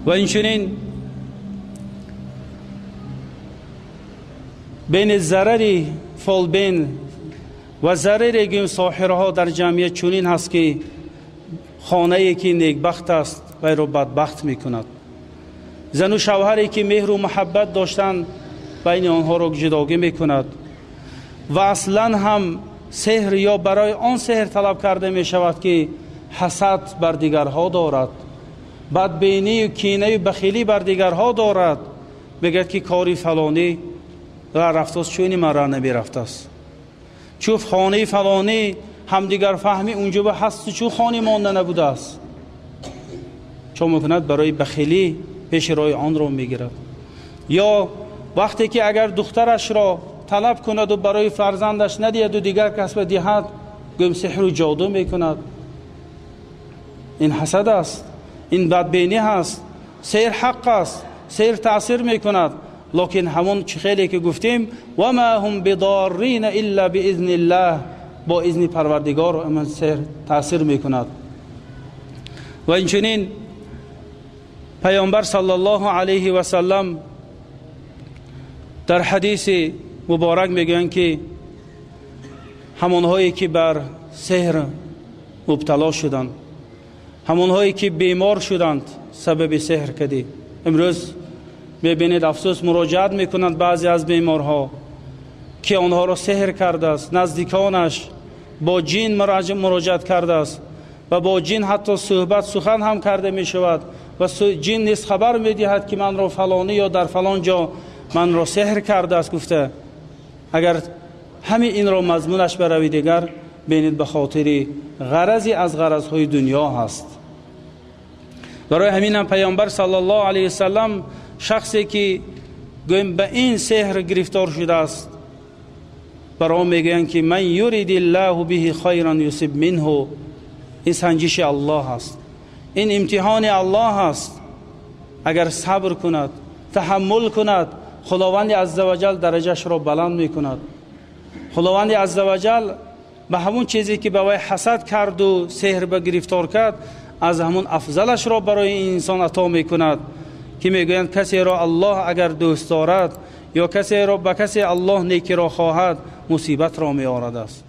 و اینچنین بین ضرر فالبین و ضرر گیم ساحرها در جمعیت چنین هست که خانه‌ای که نیکبخت است وی را بدبخت میکند. زن و شوهری که مهر و محبت داشتند بین آنها را جداگی میکند. و اصلا هم سحر یا برای آن سحر طلب کرده میشود که حسد بر دیگرها دارد، بدبینی و کینه و بخیلی بر دیگرها دارد. میگه که کاری فلانی را رفت است چونی من را نمی رفت است، چون خانه فلانی همدیگر فهمی اونجا به هست چون خانه مانده نبوده است. چون میکند برای بخیلی پیش رای آن را میگیرد. یا وقتی که اگر دخترش را طلب کند و برای فرزندش ندهد و دیگر کس بدهد، گویم سحر و جادو میکند. این حسد است، این بدبینی هست. سحر حق است، سحر تاثیر میکند، لکن همون خیلی که گفتیم و ما هم بضارین الا باذن الله، با اذن پروردگار من سحر تاثیر میکند. و اینچنین پیامبر صلی الله علیه و سلم در حدیث مبارک میگویند که همانهایی که بر سحر مبتلا شدند، همانهایی که بیمار شدند سبب سحر کدی. امروز میبینید افسوس مراجعت میکنند بعضی از بیمارها که آنها را سحر کرده است، نزدیکانش با جین مراجعت کرده است و با جین حتی صحبت سخن هم کرده میشود و جین نیز خبر میدهد که من را فلانی یا در فلان جا من را سحر کرده است گفته. اگر همین این را مضمونش بروی دیگر بینید به خاطر غرضی از غرضهای دنیا هست. برای همین هم پیامبر صلی الله علیه وسلم شخصی که گویم به این سحر گرفتار شده است برای میگویند که من یرید الله به خیرا یصب منه. این سنجش الله است، این امتحان الله است. اگر صبر کند، تحمل کند، خداوند عزوجل درجهش را بلند میکند. خداوند عزوجل به همون چیزی که به وی حسد کرد و سحر به گرفتار کرد از همون افضلش را برای این انسان عطا میکند که میگویند کسی را الله اگر دوست دارد یا کسی را به کسی الله نیکی را خواهد مصیبت را میآورد است.